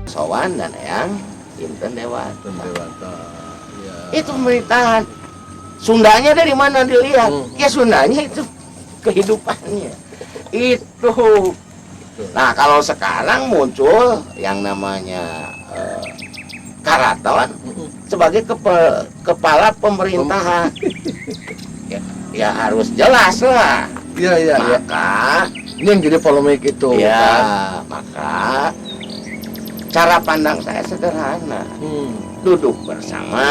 Sowan dan Eyang Inten Dewata. Dewata. Ya. Itu pemerintahan. Sundanya dari mana dilihat? Ya Sundanya itu kehidupannya. Itu. Nah, kalau sekarang muncul yang namanya karaton sebagai kepala pemerintahan. Ya, ya harus jelas lah. Iya. Maka Ini yang jadi polemik itu ya, kan. Maka cara pandang saya sederhana. Duduk bersama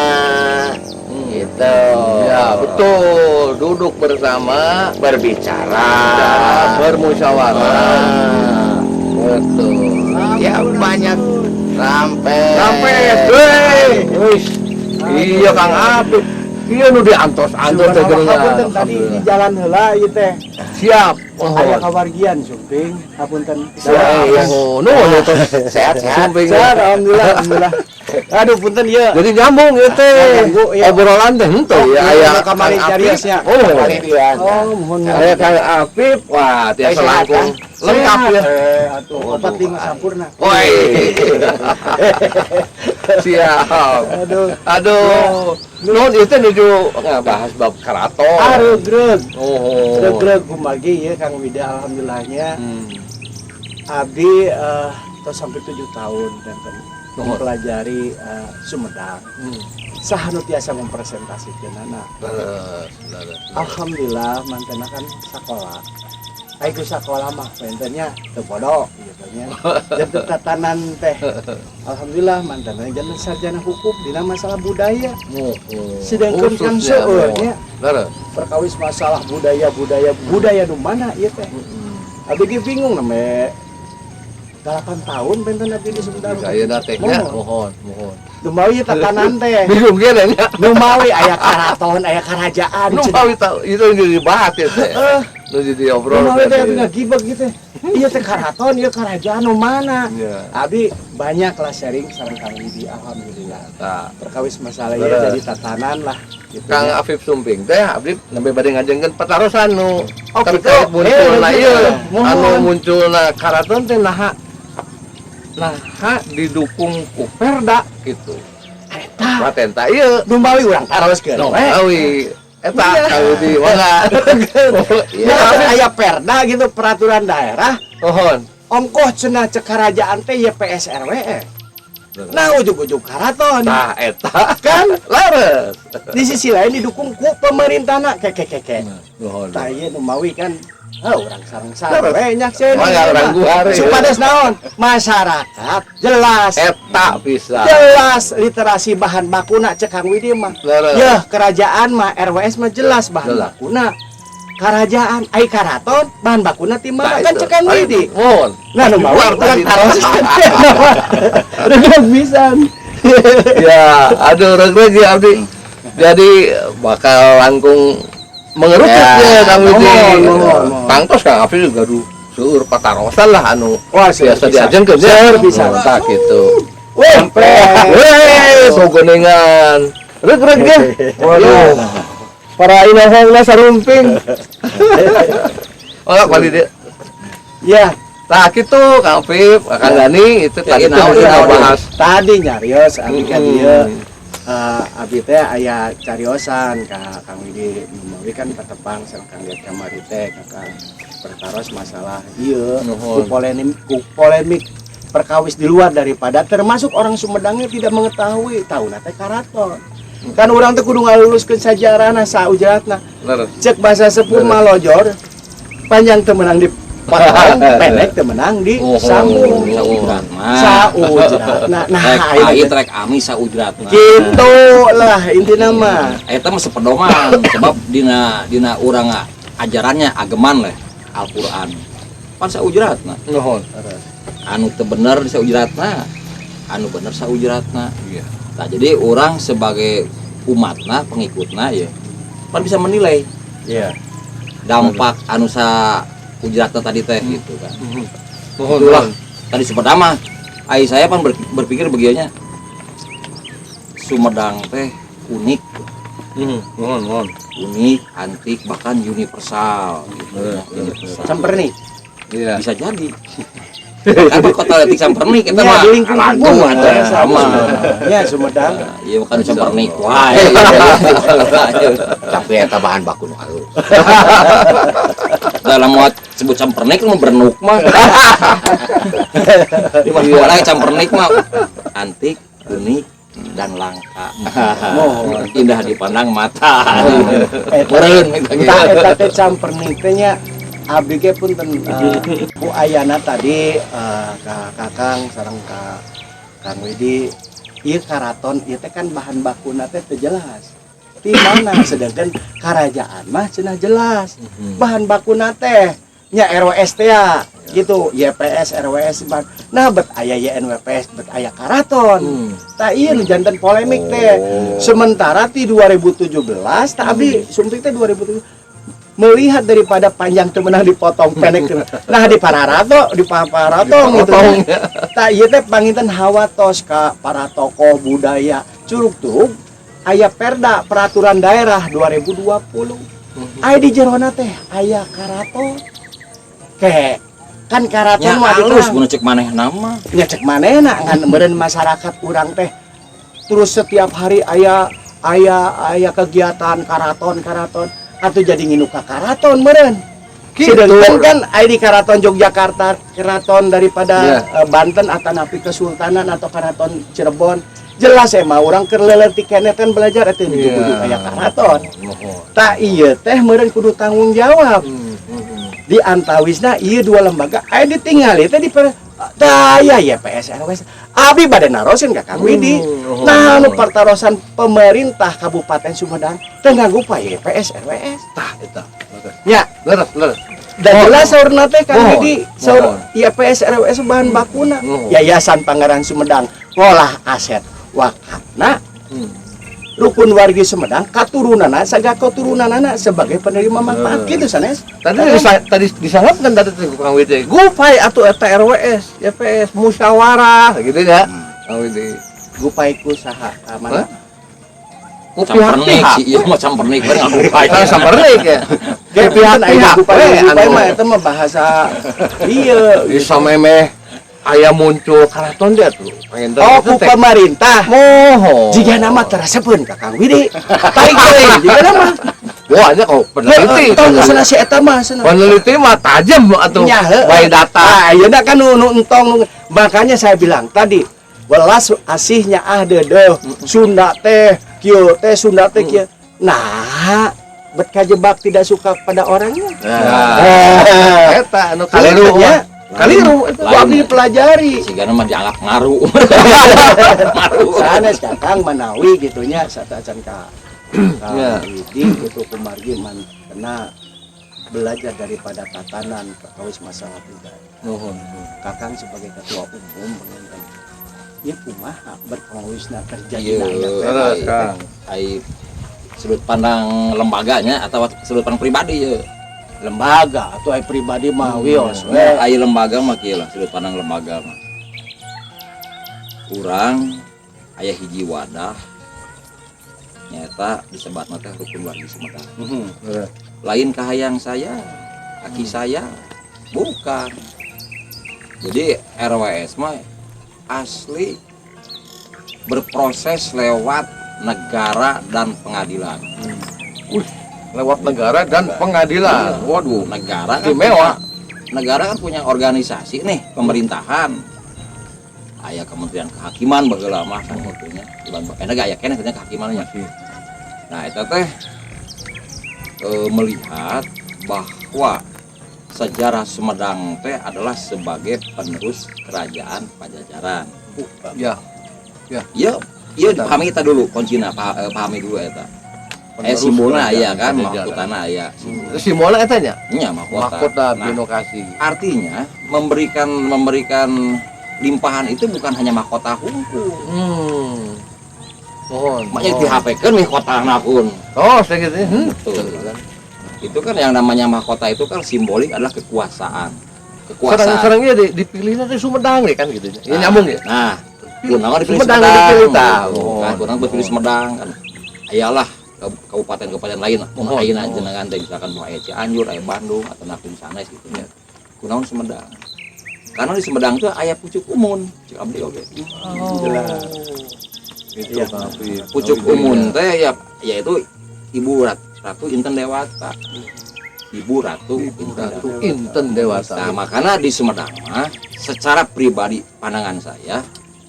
gitu. Ya, betul. Duduk bersama, berbicara, bicara, bermusyawarah. Ah. Betul. Ya banyak sampai Sampai, weh. Wis. Iya Kang Apip. Iya nu diantos-antos teh geuningan. Hapunten, tadi di jalan heula ieu teh. Siap. Aya kawargian sumping, hapunten. Siap. Oh, nuhun itu. Sehat sehat. Sumping. Sehat, alhamdulillah, alhamdulillah. Aduh, punten ieu. Jadi nyambung ieu teh. Ganggu, iya. Obrolan teh henteu Oh, ya iya, aya kamari Kang Apip. cariosnya. Oh, Kali dia. Oh, mohon. Aya Kang Apip. Wah, tiasa Sehat, langkung lengkap ya. Eh, atuh opat lima sampurna. Woi. Siap. Aduh. Aduh. Nuhun ieu teh nuju ngabahas bab karaton. Aregreg. Oh. Regreg kumagi ya Kang Wida, alhamdulillahnya. Abdi tos sampai 7 tahun dan mempelajari Sumedang. Saha nu tiasa mempresentasikeunana. Leres, leres. Alhamdulillah mantena kan sekolah. Ai ku sakola mah pentennya teu bodoh gitu nya. Janten tatanan teh. Alhamdulillah mantena janten sarjana hukum dina masalah budaya. Oh. Sedangkan kan Khususnya, seueurnya Leres. Perkawis masalah budaya budaya budaya nu mana ieu teh. Abdi ge bingung, namanya 8 tahun benten abdi di Sumedang. Ayeuna teh nya Mohon. mohon, mohon. Numawi tatanan teh. Bingung ge nya. Numawi aya karaton, aya kerajaan. Nu mawi tahu itu yang jadi dibahas ya teh. Nu jadi obrol. Numawi teh abdi ngagibeg gitu. Iya teh karaton, iya kerajaan nu mana? Iya. Abi banyak lah sharing sareng Kang Widi, alhamdulillah. Tah. Perkawis masalah ya Leres. jadi tatanan lah gitu. Kang ya. Afif Sumping teh abdi nembe bade ngajengkeun patarosan nu Oh, terkait gitu. munculna Eh, ieu gitu. anu Mohon. munculna karaton teh naha naha didukung ku Perda gitu. Eta Patenta ieu. numawi urang taroskeun. Nu we. mawi eta Iya. Kang Widi mangga. Ya, aya perda gitu, peraturan daerah. Mohon. Ongkoh cenah cek kerajaan teh ya PSRW. Nah, ujug-ujug karaton. Tah eta Kan leres. Di sisi lain didukung ku pemerintahna ke ke ke. Mohon. Tah ieu numawi kan oh, urang sareng-sareng we nyakseun. Mangga urang guhar. Supados naon? Masyarakat jelas. Eta bisa. Jelas literasi bahan bakuna cek Kang Widi mah. Leres. Ya, kerajaan mah RWS mah jelas bahan Jelas. Bakuna. Kerajaan ai karaton bahan bakuna ti mana Nah, kan itu. cek Kang Widi. Mohon. Nah, nu mawa Keluar urang tadi. taros. Regreg pisan. Ya, aduh, regreg ya abdi. Jadi bakal langkung mengerucut Ya, ya, Kang Widi. Mohon, mohon, mohon. Tangtos Kang Afif juga gaduh seueur patarosan lah anu Wah, biasa diajengkeun ya. Seueur pisan. Tah gitu. Weh, Weh, so gorengan. Regreg ya. Waduh. Para inohongna sarumping. Oh, kali dia. Ya, Nah, gitu Kang Afif, Kang Dani itu tadi itu naon itu kita bahas. Tadi nyarios abi ka dieu. Abi teh aya cariosan ka Kang Widi, numawi kan patepang sareng Kang Liat kamari teh ka Kang pertaros masalah ieu Nuhun. ku polemik perkawis di luar daripada termasuk orang Sumedangnya tidak mengetahui tahu teh karaton. Kan urang teh kudu ngaluluskeun sajarahna saujratna. Leres. Cek bahasa sepuh mah lojor panjang teu meunang di potong, pendek teu meunang di Oh, sambung. Saujrat mah. Saujratna. Nah, Rek ayeuna pahit teh rek amis saujrat mah. gitu lah intina mah. Eta mah sepedoman sebab dina dina urang ajarannya ageman leh Al-Qur'an. Pan saujratna. Nuhun. Anu teu bener saujratna, anu bener saujratna. Nah, jadi urang sebagai umatna, pengikutna ya, kan bisa menilai dampak anu saujratna tadi teh gitu kan. Mohon Itulah mohon. tadi Sumedang mah ai saya kan berpikir begini, Sumedang teh unik, Mohon mohon. Unik, antik, bahkan universal gitu ya, universal. Samperni. Bisa jadi kan kota leutik Samperni kita Nya, mah di lingkungan aduh ada sama. Ya, Sumedang. Iya, bukan Samperni wah. Tapi eta bahan baku nu halus. Dalam muat sebut Campernik mah berenuk mah di mana Campernik mah antik, unik, dan langka. Mohon. Indah dipandang mata. Eta meureun gitu. Entah eta teh Campernik teh nya, abdi ge punten, ku ayana tadi, ka Kakang sareng ka Kang Widi, ieu karaton ieu teh kan bahan bakuna teh teu jelas di mana, sedangkan kerajaan mah cenah jelas bahan bakuna teh nya, RWS teh ya gitu, YPS RWS. Nah, bet aya YNWPS, bet aya karaton. Tah, ieu nu janten polemik teh. Sementara di 2017 tah abdi sumping teh 2007 melihat daripada panjang teu meunang dipotong, pendek teu. Nah, di Pararato, di Paratong gitu. Tah, ieu teh panginten hawatos ka para tokoh budaya, curug-curug aya perda, peraturan daerah 2020, aya di jerona teh aya karaton ke kan karaton Nya mah alus diterang. mun cek manehna mah. Nya cek manehna, ngan meureun masyarakat urang teh terus setiap hari aya aya aya kegiatan karaton karaton atau jadi nginu ka karaton meureun. Gitu. Sedangkan kan aya di Karaton Yogyakarta, keraton daripada Banten atau napi Kesultanan atau Karaton Cirebon, jelas emang urang keur leutik keneh kan belajar eta ujug-ujug aya karaton. Mohon. Tak, iya teh meureun kudu tanggung jawab di antawisna ieu dua lembaga aya ditinggali teh di daya YPS RWS. Abdi bade narosin ka Kang Widi, nah, anu pertarosan pemerintah Kabupaten Sumedang teh nganggo pa YPS RWS. Tah eta. Nya. Leres, leres. Dan Mohon. jelas saurna teh Kang Mohon. Widi, saur Mohon. YPS RWS bahan bakuna Mohon. Yayasan Pangeran Sumedang ngolah aset wakafna rukun wargi Sumedang katurunana saga keturunanana sebagai penerima manfaat gitu sanes. Tadi tadi disanggapkan tadi teh ku Kang Widi. Gupay atuh eta RWS, YPS musyawarah gitu ya. Kang Widi. Gupay ku saha ka mana? Ku Campernik pihak-pihak. sih, ieu mah Campernik bener ngagupay. Ah, Sampernik ya. Ge pihak-pihak gupay we, gupay anu. mah eta mah bahasa iya. Bisa memeh aya muncul karaton dia tuh. Pengen Oh, ku pemerintah. Mohon. Jika nama terasepeun ka Kang Widi. Tarik deui jika nama. Wah, nya kau peneliti. Tong cenah si eta mah cenah. Peneliti mah tajam atuh. Nya, heueuh. By data. Ah, ayeuna kan nu nu entong makanya saya bilang tadi welas asihnya ah deudeuh Sunda teh kieu teh, Sunda teh kieu. Nah, bet kajebak tidak suka pada orangnya. Nah, eta anu kaliru Kaliru. mah. Kaliru eta. Ku abdi dipelajari. Sigana mah dianggap ngaru. Ngaru. Sanes Kakang manawi gitunya sateuacan ka ka Widi gitu, kumargi man kena belajar daripada tatanan perkawis masalah pribadi. Nuhun. Kakang sebagai ketua umum penginten ieu kumaha berkawisna terjadi Iya, aya Terus, Kang. Ai sudut pandang lembaganya atau sudut pandang pribadi ya? Lembaga atau ai pribadi mah wios we. Nah, ai lembaga mah kieu lah, sudut pandang lembaga mah. Urang aya hiji wadah nyata disebatna teh rukun wargi Sumedang. Lain kahayang saya, kaki saya, bukan. Jadi RWS mah asli berproses lewat negara dan pengadilan. Lewat negara dan pengadilan. Waduh. Negara kan Istimewa. Negara kan punya organisasi nih, pemerintahan. Aya Kementerian Kehakiman baheula mah kan kitu nya. Bukan bakana aya keneh teh kehakimannya. Nah, eta teh melihat bahwa sejarah Sumedang teh adalah sebagai penerus kerajaan Pajajaran. Ya. Iya, iya, dipahami kita dulu kuncina, pahami dulu eta. Simbolna aya kan, Pajajaran. Mahkotana aya. Simbolna eta nya? Nya mahkota. Mahkota Nah, binokasi. Artinya memberikan memberikan limpahan itu bukan hanya mahkota hungkul. Mohon. Makanya di HP kan mahkota pun. Oh, saya gitu. Betul. Itu kan yang namanya mahkota itu kan simbolik adalah kekuasaan. Kekuasaan. Serang-serangnya dipilihnya di Sumedang ya kan gitu. Ya nyambung ya. Nah, kunaon dipilih Sumedang Sumedang. dipilih, tah. Gitu kan, kunaon dipilih Sumedang kan. Ayalah kabupaten-kabupaten lain lah. Mohon, Ayeuna mohon. jenengan teh misalkan mau aya Cianjur, aya Bandung atau napin sanes gitu nya. Kunaon Sumedang? Karena di Sumedang itu aya pucuk umun, cek abdi oge. Oh. Jelas. Itu Iya. Kang Apip. Pucuk Oh, umun iya. teh ya yaitu Ibu Ratu Inten Dewata. Ibu Ratu Ibu Inten Ratu Dewata. Inten Dewata. Nah, makanya di Sumedang mah secara pribadi pandangan saya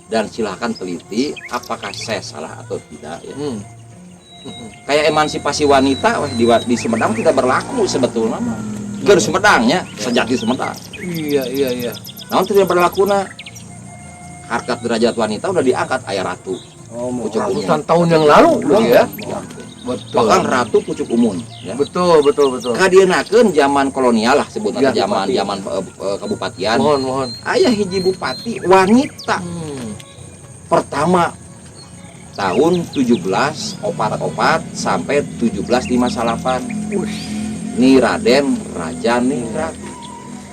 dan silahkan teliti apakah saya salah atau tidak ya. Kayak emansipasi wanita wah, di Sumedang tidak berlaku sebetulnya mah. Keur Sumedangnya, sejati Sumedang. Iya. Namun tidak berlaku nah harkat derajat wanita udah diangkat aya ratu. Oh, mau. Pucuk umun. Ratusan tahun yang lalu loh ya. Betul. Bahkan ratu pucuk umun ya. Betul. Kadienakeun zaman kolonial lah sebutnya, Ya, zaman bupati. zaman kabupatian. Mohon, mohon. Aya hiji bupati wanita pertama tahun 1744 sampai 1758. Ni Raden Raja Ningrat.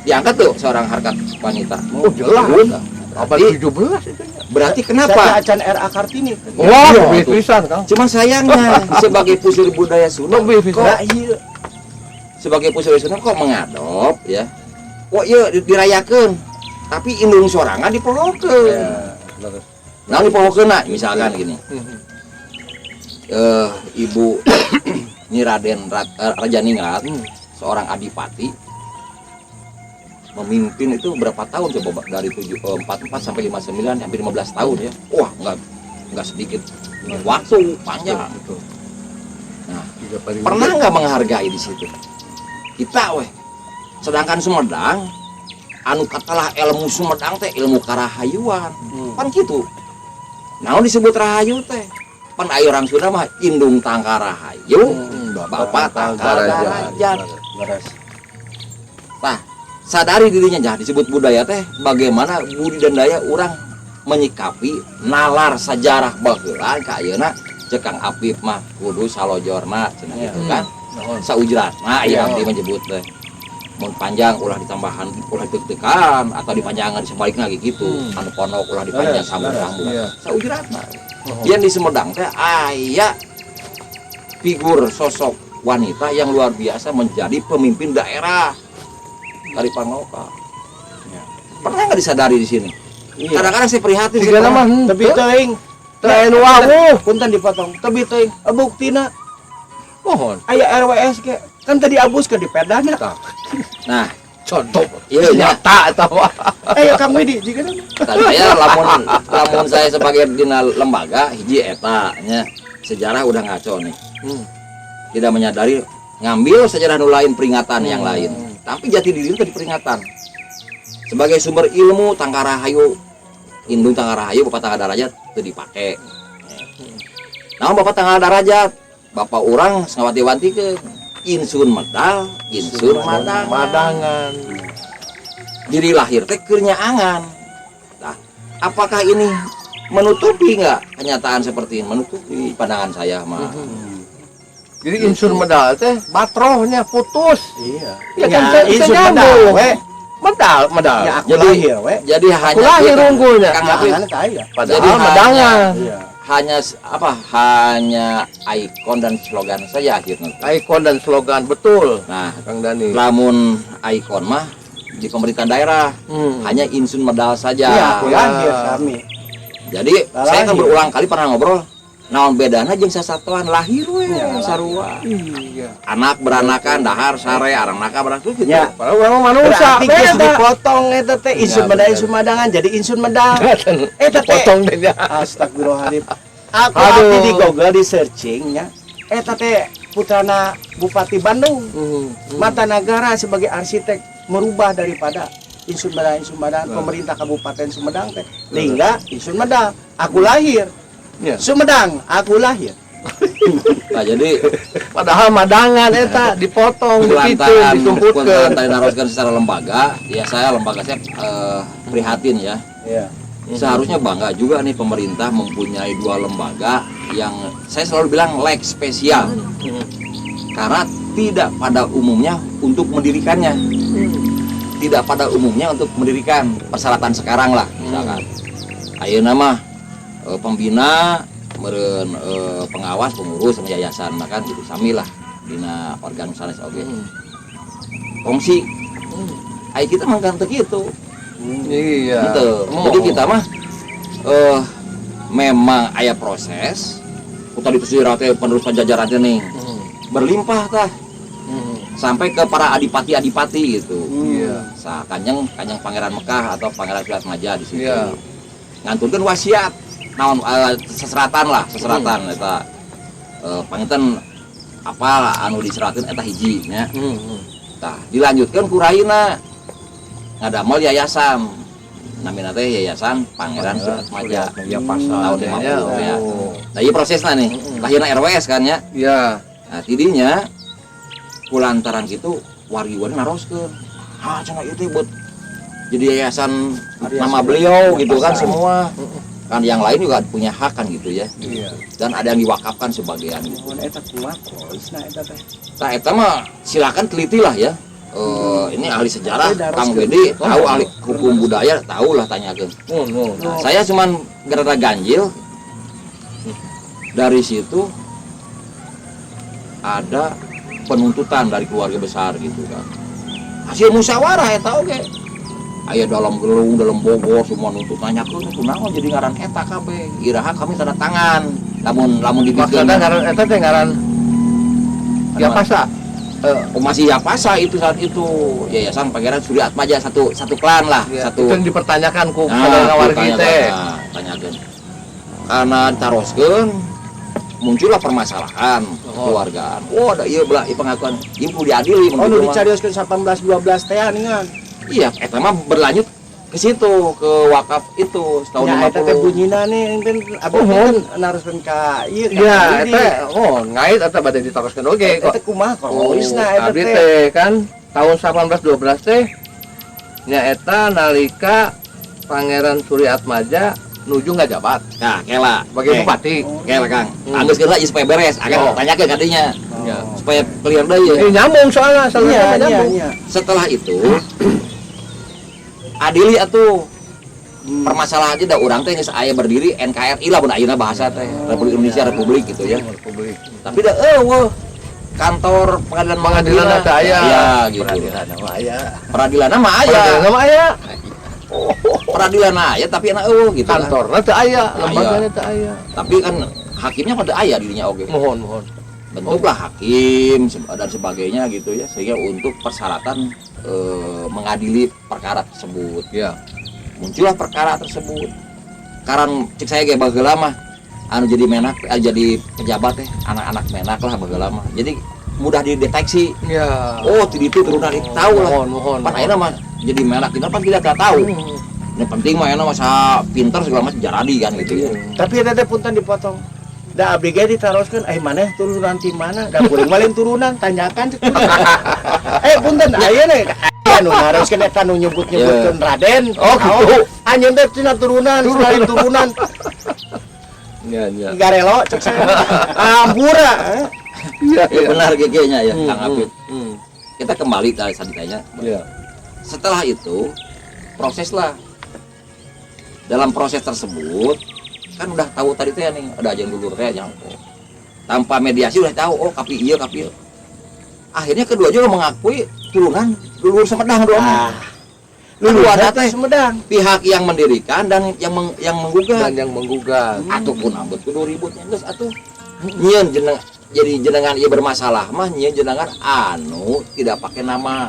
Diangkat tuh seorang harkat wanita. Oh, jelas. Udah. Abad Berarti, 17 itu ya. berarti Saja kenapa? acan RA Kartini. Wah, Iya, lebih tuh. pisan, Kang. Cuman sayangnya sebagai pusir budaya Sunda Lebih pisan. kok iya sebagai pusir budaya Sunda kok mengadop ya. Kok iya dirayakeun tapi indung sorangan dipohokeun. Ya, leres. Nah, dipohokeun nah, misalkan gini. Ibu Nyi Raden Raja Ningrat, seorang adipati memimpin itu berapa tahun coba Pak? Dari 44 sampai 59, hampir 15 tahun ya. Wah, enggak sedikit waktu panjang. Betul. Nah, Tiga periode. pernah nggak menghargai di situ? Kita weh. Sedangkan Sumedang anu katalah ilmu Sumedang teh ilmu karahayuan. Pan gitu. Naon disebut rahayu teh? Pan ayo orang Sunda mah indung tangkal rahayu, bapak tangkal darajat. Leres. Sadari dirinya jah disebut budaya teh bagaimana budi dan daya orang menyikapi nalar sejarah baheula ka ayeuna, cek Kang Apip mah kudu salojorna cenah gitu kan. Naon? Saujratna ieu abdi menyebut teh mun panjang ulah ditambahan, ulah ditekan atau dipanjangan sebaliknya gitu. Anu pondok ulah dipanjang sambung-sambung. Saujratna. Yang di Sumedang teh aya figur sosok wanita yang luar biasa menjadi pemimpin daerah dari Pangoka. Pernah nggak disadari di sini? Iya. Kadang-kadang saya prihatin. Tiga saya nama Tapi teuing teu aya nu wawuh. Punten dipotong. Tapi teuing buktina Mohon. aya RWS ke kan tadi abus ke di pedana. Nah, Contoh iya nya. nyata eta mah. Eh Kang Widi jika Dan saya lamun lamun saya sebagai dina lembaga hiji eta nya sejarah udah ngaco nih. Tidak menyadari ngambil sejarah nu lain, peringatan yang lain. Tapi jati diri itu peringatan. Sebagai sumber ilmu Tangkal Rahayu, indung Tangkal Rahayu, Bapak Tangkal Darajat itu dipakai. Nah, Bapak Tangkal Darajat, Bapak orang wanti-wanti ke insun medal, insun madangan. Madangan. Diri lahir teh keur nyaangan. Nah, apakah ini menutupi nggak kenyataan seperti ini? Menutupi pandangan saya mah. Jadi insun medal teh batrohnya putus. Iya. Ya kan saya insun nyambung. medal we. Medal, medal. Ya aku Jadi- lahir we. Jadi hanya Aku lahir unggulnya. Kang Apip, Jangan kaya. Padahal Jadi madangan. Iya. Hanya apa hanya ikon dan slogan saja akhirnya. Ikon dan slogan, betul. Nah, Kang Dani. lamun ikon mah di pemerintah daerah hanya insun medal saja. Iya, aku Ya. lahir sami. Jadi Lah, saya kan lahir. berulang kali pernah ngobrol naon bedana jeung sasatoan, lahir we Ya, sarua. Iya. Anak beranakan dahar sare, aranaka beranak gitu. Ya. Padahal urang mah manusia Berarti geus beda. dipotong eta teh insun Ya, medal bener. insun madangan jadi insun medal. Eta teh Potong deh ya. astagfirullahaladzim. Aku Aduh. abdi di Google di searching nya. Eta teh putrana Bupati Bandung. Mata Nagara sebagai arsitek merubah daripada insun medal insun medal pemerintah Kabupaten Sumedang teh. Sehingga insun medal aku lahir. Ya. Sumedang aku lahir. Nah, jadi Padahal madangan eta dipotong, dipiceun, kulantaran disumputkeun. Kulantaran tadi naroskeun secara lembaga, ya saya lembaga saya prihatin ya. Seharusnya bangga juga nih pemerintah mempunyai dua lembaga yang saya selalu bilang lex spesial. Karena tidak pada umumnya untuk mendirikannya. Tidak pada umumnya untuk mendirikan persyaratan sekarang lah misalkan. Ayeuna mah pembina meureun pengawas pengurus sama yayasan makan gitu sami lah dina organ sanes oge. Kongsi. Ai kita mah kan teu kitu. Gitu. Jadi kita mah memang aya proses ku tadi teh teh penerus Pajajaran teh nih berlimpah tah sampai ke para adipati-adipati gitu. Sa kanjeng kanjeng Pangeran Mekah atau Pangeran Suryatmaja di situ. Ngantunkeun wasiat naon seseratan lah, seseratan eta panginten apa anu diseratkeun eta hiji nya. Tah, dilanjutkeun ku raina ngadamel yayasan. Namina teh Yayasan Pangeran Suryatmaja. Ya pasal Tahun 50 ya. Nah, iya prosesnya nih. Lahirna RWS kan ya. Nah, tidinya kulantaran gitu wargi-wargi naroskeun. Ah, cenah ieu teh buat jadi yayasan nama beliau gitu kan semua. Kan yang lain juga punya hak kan gitu ya. Dan ada yang diwakafkan sebagian gitu. Mun eta kuat nah eta teh. Nah, eta mah silakan teliti lah ya. Ini ahli sejarah, Tapi Kang daroskeun. Bedi tahu, ahli hukum budaya tahu lah, tanyakeun. Oh, no. Nah, saya cuman gara ganjil dari situ ada penuntutan dari keluarga besar gitu kan. Hasil musyawarah eta oge. Aya dalam Gelung, dalam Bogor semua nuntut nanyakeun kunaon jadi ngaran eta kabeh. Iraha kami tanda tangan. Lamun lamun dibikin Maksudnya ngaran eta teh ngaran Yapasa. Oh, masih Yapasa itu saat itu Yayasan Pangeran Surya Atmaja, satu satu klan lah, satu. Itu yang dipertanyakan ku Nah, saudara wargi tanyakan, teh. Nah, tanyakeun. Karena ditaroskeun muncullah permasalahan keluargaan. Oh, ada ieu belah ieu pengakuan. Ieu kudu diadili Oh, nu begitu mah. dicarioskeun 18 12 teh ningan. Iya, eta mah berlanjut ke situ, ke wakaf itu setahun Ya eta teh 50. bunyina nih enten abdi Oh, kan naroskeun ka ieu ka Iya, Budi. eta oh ngait eta bade ditaroskeun oge Eta kumaha kronologisna eta abdi teh. teh kan tahun 1812 teh nyaeta nalika Pangeran Surya Atmaja nuju ngajabat Nah, kela. sebagai bupati. Kela, Kang. Anggeus heula ieu supaya beres. Akan tanyakeun ka dinya supaya clear deui. Ini nyambung soalnya, soalnya Iya, iya, nyambung. iya. Setelah itu adili atuh permasalahan aja dah urang teh geus aya berdiri NKRI lah mun ayeuna bahasa teh Republik Indonesia, Republik gitu ya. Republik. Tapi dah euweuh kantor pengadilan. Pengadilan ada aya. Ya gitu. Peradilan mah aya. Peradilan mah aya. Peradilan mah aya. Peradilan aya tapi enak euweuh gitu kan. Kantorna teu aya, Aya. lembagana teu aya. Tapi kan hakimnya pada aya dirinya oge. Mohon, mohon. Bentuklah hakim dan sebagainya gitu ya sehingga untuk persyaratan mengadili perkara tersebut. Muncullah perkara tersebut. Karang cek saya ge baheula mah anu jadi menak jadi pejabat teh anak-anak menak lah baheula mah. Jadi mudah dideteksi. Oh, ti ditu turunan itu tahu lah. Mohon, mohon. Pan ayeuna mah jadi menak kita pan tidak tahu. Yang penting mah ayeuna mah saha pinter segala macam jaradi kan gitu ya. Tapi eta teh punten dipotong. Da abdi ge ditaroskeun, eh maneh turunan ti mana? Da kuring mah lain turunan, tanyakan. Eh punten aya nih. Anu naroskeun eta nu nyebut-nyebutkeun Raden. Oh, gitu. Anjeun teh cenah turunan, lain turunan. Iya. Garelo cek saya. Ampura. Iya, Ya, benar GG-nya ya, Kang Afif. Kita kembali tadi tadi tanya. Setelah itu proseslah. Dalam proses tersebut kan udah tahu tadi teh nih ada aja yang dulu teh yang tanpa mediasi udah tahu, oh kapi iya kapi iya. Akhirnya kedua juga mengakui turunan leluhur Sumedang doang. Ah. Kedua Leluhur teh Sumedang. Pihak yang mendirikan dan yang menggugat. Dan yang menggugat. Ataupun abet kudu ributnya geus atuh nyieun jeneng jadi jenengan ieu bermasalah mah nyieun jenengan anu tidak pakai nama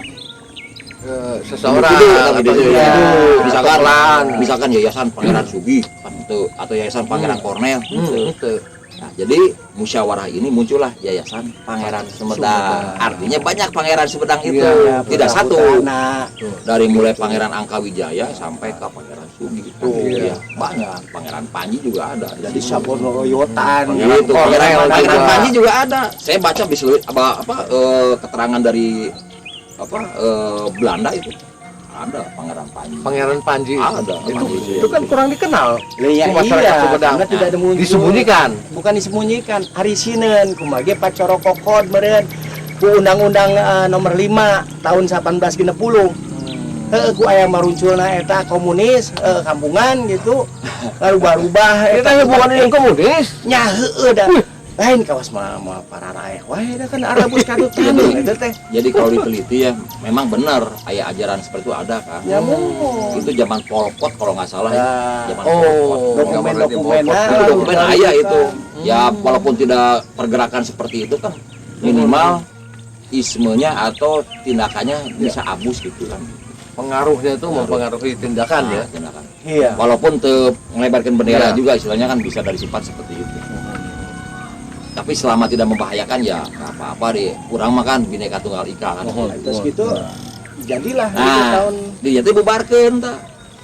Seseorang individu, atau atau individu. individu, Misalkan atau klan. Misalkan Yayasan Pangeran Sugi kan teu, atau Yayasan Pangeran Kornel teu. Teu. Nah, jadi musyawarah ini muncullah Yayasan Pangeran Sumedang. Artinya banyak Pangeran Sumedang itu, tidak satu. Nah, Dari mulai Pangeran Angkawijaya sampai ke Pangeran Sugi itu, Iya. ya, banyak. Pangeran Panji juga ada. Jadi Sabonoroyotan. Gitu. Kornel Pangeran, Pangeran juga. Panji juga ada. Saya baca di seluruh apa, apa keterangan dari apa Belanda itu ada Pangeran Panji. Pangeran Panji. Ada, Itu Panji. itu kan kurang dikenal. Lah, ya, Ku masyarakat iya, Sumedang. karena tidak ada muncul. Disembunyikan. Bukan disembunyikan, ari sineun kumaha ge pacorok kokod meureun ku undang-undang nomor 5 tahun 1860. Heeh, ku aya marunculna eta komunis kampungan gitu. Rubah-rubah. Kita hubungan dengan komunis. Nya heueuh da. Lain kawas mah mah para raeh wae da kan arabus kadutan eta teh. Jadi kalau diteliti ya memang benar aya ajaran seperti itu ada kan. Ya mun. Itu zaman Pol Pot kalau nggak salah ya. Nah, Zaman Pol Pot. Oh, dokumen-dokumen Itu dokumen aya itu. Ya walaupun tidak pergerakan seperti itu kan minimal ismenya atau tindakannya bisa abus gitu kan. Pengaruhnya itu mempengaruhi tindakan ya. Nah, tindakan. Iya. Walaupun melebarkan bendera Iya. juga istilahnya kan bisa dari sifat seperti itu. Tapi selama tidak membahayakan ya nggak apa-apa deh. Kurang makan Bhinneka Tunggal Ika kan. Oh, Terus gitu jadilah Nah. itu tahun Dia itu bubarkeun tah.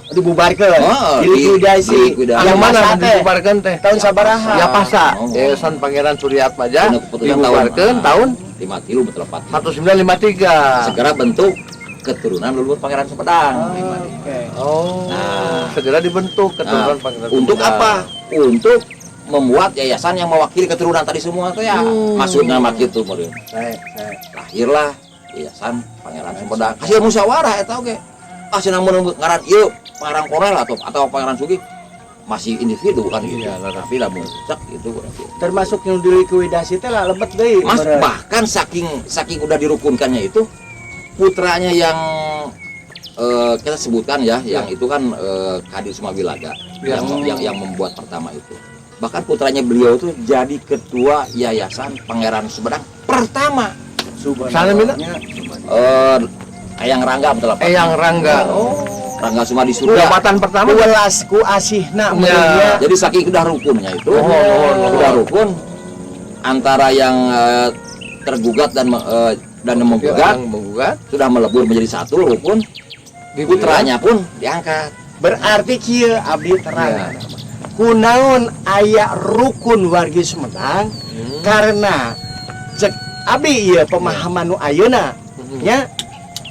Dibubarkan, Oh, dilikuidasi. dilikuidasi. Yang Yang mana masa teh dibubarkan teh? tahun sabaraha? Ya Pasa, Oh. Yayasan Pangeran Surya Atmaja Dina keputusan dibubarkan tahun 53 betul tepat. 1953. Segera bentuk keturunan leluhur Pangeran Sumedang. Oh, oke. Oh, Nah. segera dibentuk keturunan Nah, Pangeran untuk Sumedang. apa? Untuk membuat yayasan yang mewakili keturunan tadi semua tuh ya. Maksudnya mah gitu meureun. Baik, baik. Lahirlah Yayasan Pangeran Sumedang. Hasil musyawarah eta oge. Ah, cenah mun ngaran ieu Pangeran Korel atau Pangeran Sugi masih individu kan gitu. Iya, lah. Tapi lamun cek itu berarti. Termasuk yang dilikuidasi teh lah lebet deui. Mas Meureun. bahkan saking saking udah dirukunkannya itu putranya yang kita sebutkan ya, yang itu kan Kadir Sumawilaga yang membuat pertama itu. Bahkan putranya beliau tuh jadi ketua Yayasan Pangeran Sumedang pertama. Sana, Mina? Eyang Rangga betul apa? Eyang Rangga. Oh. Rangga Sumadi Surya. Jabatan pertama. Welas ku asihna Ya. meureun nya. Jadi saking udah rukunnya itu, Oh. udah rukun antara yang tergugat dan yang menggugat Yang menggugat sudah melebur menjadi satu rukun, putranya pun diangkat. Berarti kieu abdi terang. Ya. Kunaon aya rukun wargi Sumedang? Karena cek abdi ieu pemahaman nu ayeuna nya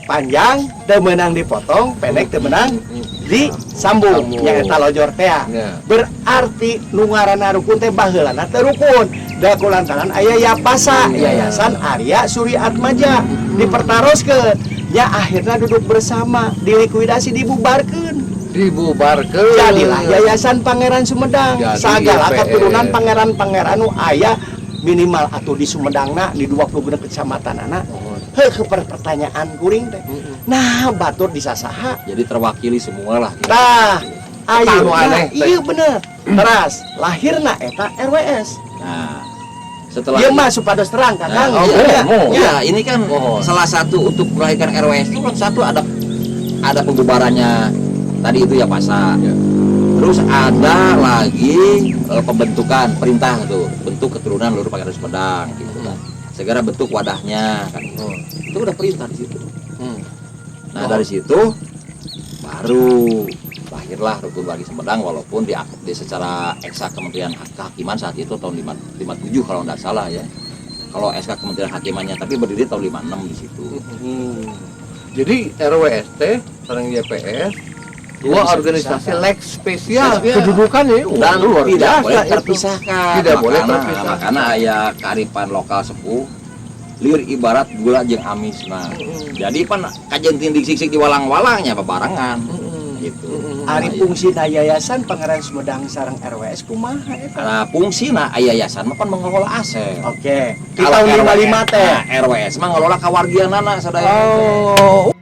panjang teu meunang dipotong, pendek teu meunang disambung. Sambung. Nya eta lojor teh. Ya. Berarti nu ngaranna rukun teh baheulana teu rukun. Da kulantaran aya Yapasa, Yayasan Arya Surya Atmaja dipertaroskeun. Ya akhirnya duduk bersama, dilikuidasi, dibubarkeun. Dibubarkan. Jadilah Yayasan Pangeran Sumedang. Jadi Sagala YPS. keturunan pangeran-pangeran nu aya minimal atuh di Sumedangna di 20 genep kecamatan anak. Oh. Heuh pertanyaan kuring teh. Nah, batur disasaha. Jadi terwakili semua lah. Tah, ayo anu aneh teh. Iya bener. Teras, lahirna eta RWS. Nah, setelah Ieu mah supados terang Kakang. Nah, oh, Iya. oh. Ya, ini kan Oh. salah satu untuk melahirkan RWS itu kan satu ada pembubarannya tadi itu ya Pasa. Ya. Terus ada lagi pembentukan perintah tuh, bentuk keturunan leluhur Pangeran Sumedang gitu kan. Segera bentuk wadahnya kan gitu. Itu udah perintah di situ. Nah, Oh. dari situ baru lahirlah Rukun Wargi Sumedang walaupun di secara eksak Kementerian Kehakiman saat itu tahun 5, 57 kalau nggak salah ya. Kalau SK Kementerian Hakimannya tapi berdiri tahun 56 di situ. Jadi RWST sareng YPS dua Bisa organisasi dipisahkan. lex spesial Spesial. kedudukannya Dan luar tidak biasa boleh itu. terpisahkan. Tidak boleh Makana- terpisahkan. Makana aya kearifan lokal sepuh lieur ibarat gula jeung amisna. Jadi pan kajen tindik sik-sik di walang-walangnya bebarengan gitu. Ari fungsina Yayasan Pangeran Sumedang sareng RWS kumaha eta? Nah, fungsina yayasan mah kan mengelola aset. Oke. Di Kalau tahun RWS 55 teh. Nah, RWS mah ngelola kawargianana sadaya. Oh.